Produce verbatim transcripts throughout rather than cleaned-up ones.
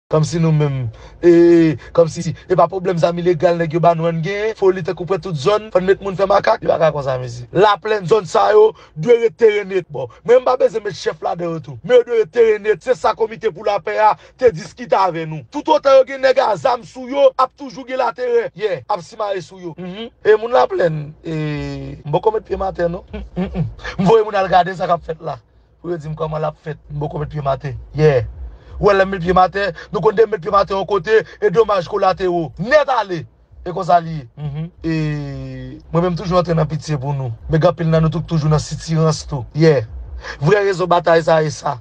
Kòmsi nou menm, e, kòmsi, e pa pwoblèm zam ilegal nèg yo ba nou ann genyen, foli tankou pran tout zòn, fò n met moun fè makak, li pa ka konsa, mesye. Laplèn, zòn sa yo, dwe ret teren net. Bon, mwen m pa bezwen met chèf ladan yo tou. Men yo dwe ret teren net. Se sa Komite pou Lapè a te diskite avè nou. Toutotan yo gen nèg a zam sou yo, ap toujou gen laterè. Yeah, ap simaye sou yo. Mhm. E moun Laplèn, e, m poko met pye m atè non. Mm, mm, mm. M voye moun al gade sa k ap fèt la. Pou yo di m kòman l ap fèt, m poko met pye m atè. Yeah. Ou wè lè m met pye m atè, nou konn depi m met pye m atè yon kote, e domaj kolatero nèt ale. E konsa li ye. Mhm. E mwen menm toujou antre nan pitye pou nou. Men gen anpil nan nou tou k toujou nan sitirans tou. Yeah. Vrè rezon batay sa e sa.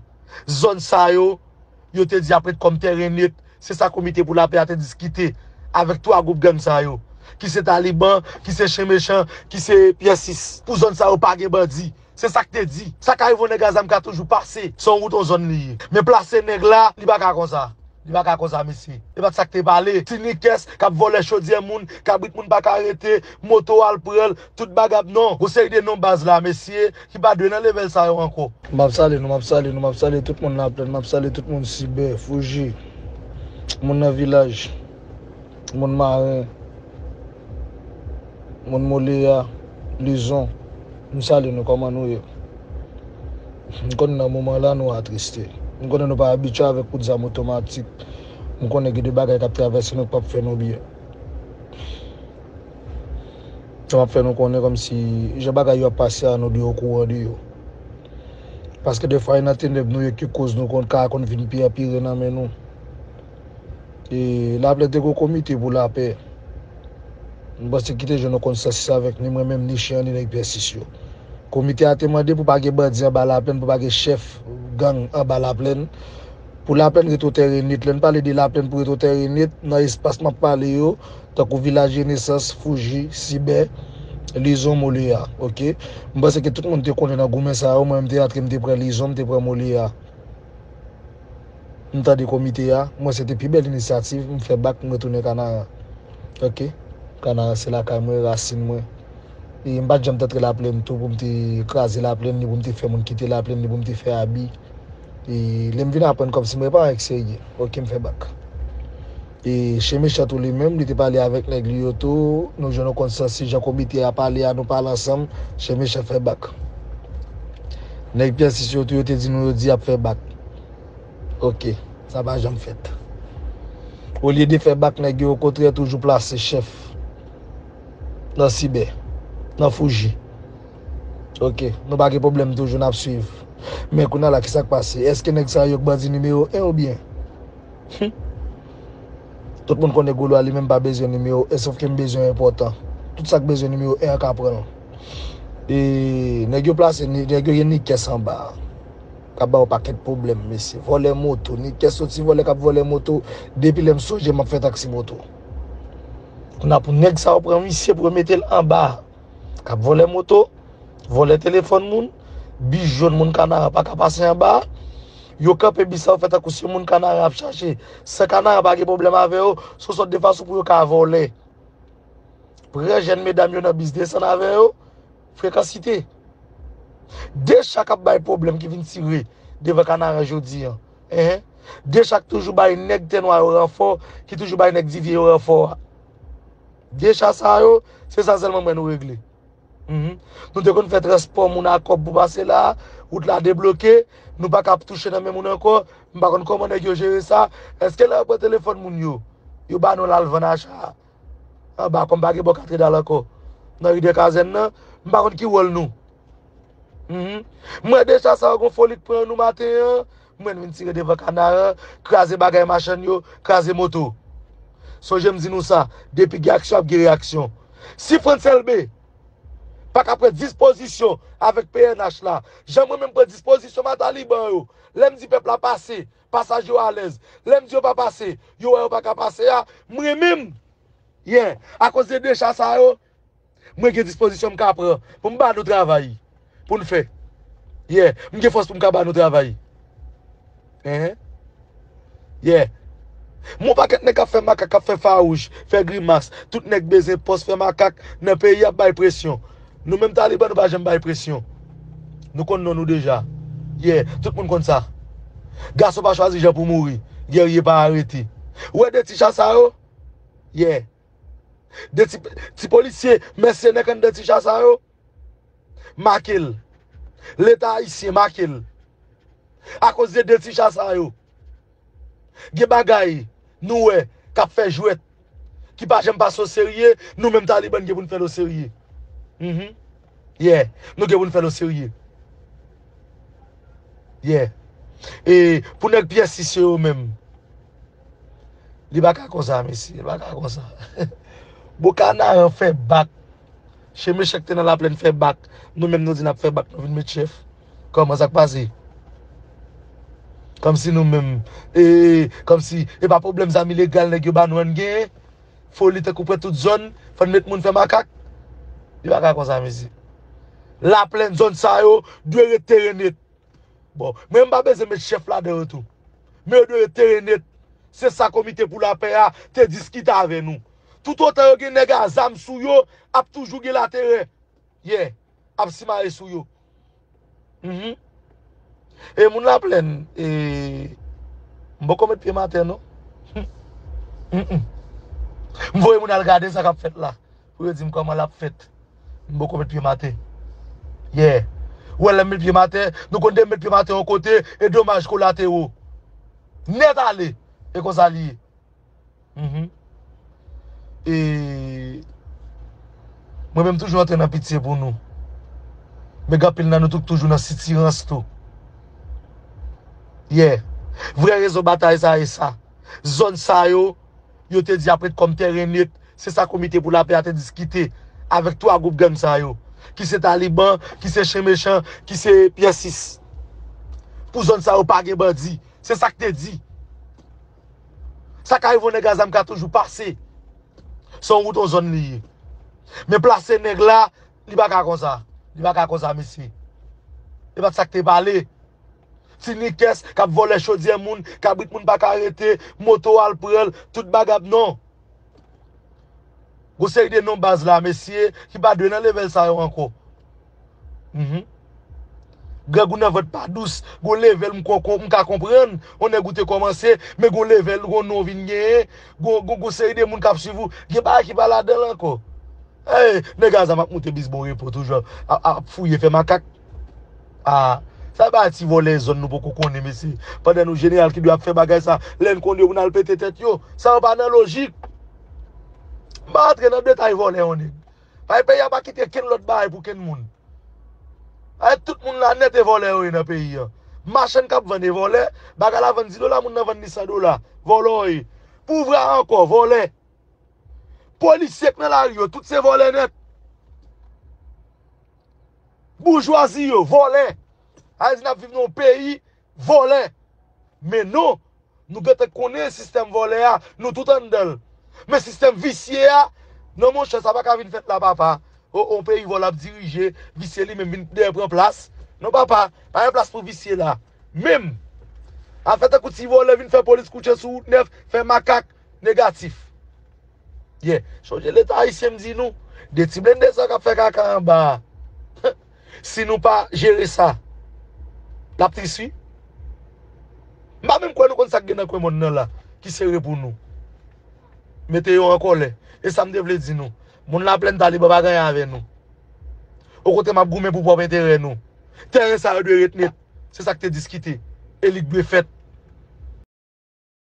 Zòn sa yo, yo te di ap ret kòm teren net. Se sa Komite pou Lapè a te diskite avèk twa gwoup gang sa yo. Ki se Taliban, ki se Chen Mechan, ki se Pyè Sis. Pou zòn sa yo pa gen bandi. Se sa k te di. Sa ka rive yon nèg a zam ka toujou pase. Se yon wout yon zòn li ye. Men plase nèg la, li pa ka konsa. Li pa ka konsa, mesye. E pa t sa k te pale. Ti Nikès k ap vòlè chodyè moun, kabrit moun pa ka rete, moto al pran l, tout bagay ap non. Gon seri de non baz la, mesye, ki pa dwe nan level sa yo ankò. M ap salye nou, m ap salye nou, m ap salye tout moun Laplèn, m ap salye tout moun Sibè, Fouji, moun nan vilaj, moun Maren, moun Moleya, Lizon. M salye nou, kòman nou ye? M konnen nan moman la nou atriste. M konnen nou pa abitye avèk kout zam otomatik. M konnen gen de bagay k ap travèse nou k p ap fè nou byen. Sa m ap fè nou konnen kòmsi jan bagay yo ap pase a, nou dwe okouran de yo. Paske defwa e nan tenèb nou ye ki koz nou konn ka konn vin pi anpire nan men nou. E Laplèn te gen yon komite pou lapè. M panse ki te jwenn yon konsansis avèk ni mwen menm, ni Chen an, ni nèg Pyè Sis yo. Komite a te mande pou pa gen bandi anba Laplèn, pou pa gen chèf gang anba Laplèn. Pou Laplèn ret yon teren net. Lè n pale de Laplèn pou ret yon teren net, nan espas m ap pale yo, tankou Vilaj Renesans, Fouji, Sibè, Lizon, Moleya, oke? M panse ke tout moun te konnen nan goumen sa yo, mwen menm te antre, m te pran Lizon, m te pran Moleya. M tande komite a, mwen se te pi bèl inisyativ, m fè bak, m retounen Kanaran. Oke? Kanaran se lakay mwen, rasin mwen. E m pa t janm t antre Laplèn tou pou m te kraze Laplèn, ni pou m te fè moun kite Laplèn, ni pou m te fè abi. E lè m vin aprann kòmsi mwen pa yon nèg serye. Oke, m fè bak. E Chen Mechan tou li menm, li te pale avèk nèg li yo tou. Nou jwenn yon konsansis, jan komite a pale a, nou pale ansanm, Chen Mechan fè bak. Nèg Pyè Sis yo tou, yo te di nou, yo di y ap fè bak. Oke, sa pa janm fèt. Olye de fè bak nèg yo, okontrè, toujou plase chèf nan Sibè, nan Fouji. Oke, nou pa gen pwoblèm, toujou n ap swiv. Men kounye a la, ki sa k pase? Èske nèg sa yo k bandi nimewo en oubyen? Hum. Tout moun konnen Golo a li menm pa bezwen nimewo en, sof ke m bezwen enpòtan. Tout sa k bezwen nimewo en an ka pran l. E nèg yo plase, ni- nèg yo gen Nikès anba a. K ap ba yo pakèt pwoblèm, mesye. Vòlè moto, Nikès soti vòlè k ap vòlè moto, depi lè m sonje m ap fè taksi moto. Kounye a pou nèg sa yo pran misye pou yo mete l anba a. K ap vòlè moto, vòlè telefòn moun, bis jòn moun Kanaran pa ka pase anba a. Yo kanpe bis sa yo fè tankou se moun Kanaran ap chache. San Kanaran pa gen pwoblèm avè yo, se yon sòt de fason pou yo ka vòlè. Pran jèn medam yo nan bis, desann avè yo. Frekansite. De cha k ap bay pwoblèm ki vin tire devan Kanaran jodi an. Enhen. De cha k toujou bay nèg tè nwa yo ranfò, ki toujou bay nèg Divye yo ranfò a. De cha sa yo, se sa sèlman m wè nou regle. Mhm. Nou te konn fè transpò moun a kòb pou pase la, wout la debloke, nou pa ka ap touche nan men moun ankò, m pa konn kòman nèg yo jere sa. Èske lè yo pran telefòn moun yo, yo ba nou l al vann acha anba, kòm pa gen bò katedral ankò, nan ri de Kazèn nan, m pa konn ki wòl nou. Mhm. M wè de cha sa yo gon foli k pran nou maten an, m wè n vin tire devan Kanaran, kraze bagay machann yo, kraze moto. Sonje m di nou sa, depi gen aksyon ap gen reyaksyon. Si Frantz Elbé pa ka pran dispozisyon avèk P N H la, jan mwen menm pran dispozisyon m a Taliban yo, lè m di pèp la pase, pasaj yo alèz, lè m di yo pa pase, yo wè yo pa ka pase a, mwen menm, yeah, akoz de de cha sa yo, mwen gen dispozisyon m ka pran pou m ba nou travay pou n fè. Yeah, m gen fòs pou m ka ba nou travay. Enhen. Yeah. Mon pakèt nèg k ap fè makak, k ap fè fawouch, fè grimas, tout nèg bezwen pòs fè makak nan peyi ap bay presyon. Nou menm Taliban nou pa janm bay presyon. Nou konn non nou deja. Yeah, tout moun konn sa. Gason pa chwazi jan pou mouri. Guerrier pa arete. Ou wè de ti cha sa yo? Yeah. De ti, ti polisye mèsenè k anndan ti cha sa yo? Make l. Leta ayisyen make l. Akoz de de ti cha sa yo. Gen bagay nou wè k ap fè jwèt, ki pa janm pase oserye, nou menm Taliban gen pou n fè l oserye. Mhm. Yeah, nou gen pou n fè l oserye. Yeah. E pou nèg pyès sis yo, yo menm, li pa ka konsa, mesye, li pa ka konsa. Bon, Kanaran fè bak. Chen mechan k te nan Laplèn fè bak. Nou menm nou di n ap fè bak, nou vin met chèf. Kòman sa k pase? Kòmsi nou menm, e, kòmsi, e pa pwoblèm zam ilegal nèg yo ba nou an genyen. Foli tankou pran tout zòn, fò n met moun fè makak. Li pa ka konsa, mesye. Laplèn, zòn sa yo, dwe ret teren net. Bon, mwen m pa bezwen met chèf ladan yo tou. Men yo dwe ret teren net. Se sa Komite pou Lapè a te diskite avè nou. Toutotan yo gen nèg a zam sou yo, ap toujou gen laterè. Yeah, ap simaye sou yo. Mhm. E moun Laplèn, e, m poko met pye m atè non. Mm-mm. M voye moun al gade sa k ap fèt la. Pou yo di m kòman l ap fèt. M poko met pye m atè. Yeah. Ou wè lè m met pye m atè, nou konn depi m met pye m atè yon kote, e domaj kolatero. Nèt ale. E konsa li ye. Mhm. E mwen menm toujou antre nan pitye pou nou. Men gen anpil nan nou tou k toujou nan sitirans tou. Yeah. Vrè rezon batay sa e sa. Zòn sa yo, yo te di ap ret kòm teren net. Se sa Komite pou Lapè a te diskite avèk twa gwoup gang sa yo. Ki se Taliban, ki se Chen Mechan, ki se pyès sis. Pou zòn sa yo pa gen bandi. Se sa k te di. Sa ka rive yon nèg a zam ka toujou pase. Se yon wout yon zòn li ye. Men plase nèg la, li pa ka konsa. Li pa ka konsa, mesye. E pa t sa k te pale. Ti nikès k ap vòlè chodyè moun, kabrit moun pa ka rete, moto al pran l, tout bagay ap non. Gon seri de non baz la, mesye, ki pa dwe nan level sa yo ankò. Mhm. Grangou nan vant pa dous, gon level m koko, m ka konprann, on nèg ou te kòmanse, men gon level, gon non vin genyen, gon, gon, gon seri de moun k ap swiv ou, gen bagay ki pa ladan l ankò. Ey, nèg a zam ap moute bis Bon Repo toujou, ap, ap fouye, fè makak. Ah, sa e bagay ti vòlè zòn nou poko konnen, mesye. Pandan nou jeneral ki dwe ap fè bagay sa, lè n konn yo pou n al pete tèt yo. Sa yo pa nan lojik. M pa antre nan detay vòlè yon nèg. Paske peyi a pa kite kenn lòt bagay pou kenn moun. Ay, tout moun la nèt e vòlè yo ye nan peyi an. Machann k ap vann e vòlè, bagay la vann dis dola, moun nan vann li san dola. Vòlè yo ye. Pou vre ankò, vòlè. Polisye k nan lari yo, tout se vòlè nèt. Boujwazi yo, vòlè. Sa vle di n ap viv nan yon peyi vòlè. Men non, nou gentan konnen sistèm vòlè a, nou tout anndan l. Men sistèm visye a, non monchè, sa pa ka vin fèt la, papa. O, yon peyi vòlè ap dirije, visye li menm vin dèyè pran plas. Non, papa, pa gen plas pou visye la. Menm. Al fè tankou ti vòlè vin fè polis kouche sou wout nèf, fè makak, negatif. Yeah. Sonje Leta ayisyen m di nou, de ti blende sa k ap fè kaka anba a. Si nou pa jere sa, l ap tris wi. M pa menm kwè nou konn sa k gen nan kwen mòn nan la, ki sere pou nou. Mete yo an kòlè. E sa m te vle di nou. Moun Laplèn, Taliban pa gen anyen avè nou. Okontrè, m ap goumen pou pwòp enterè nou. Tèren sa yo dwe ret nèt. Se sa k te diskite. E li k dwe fèt.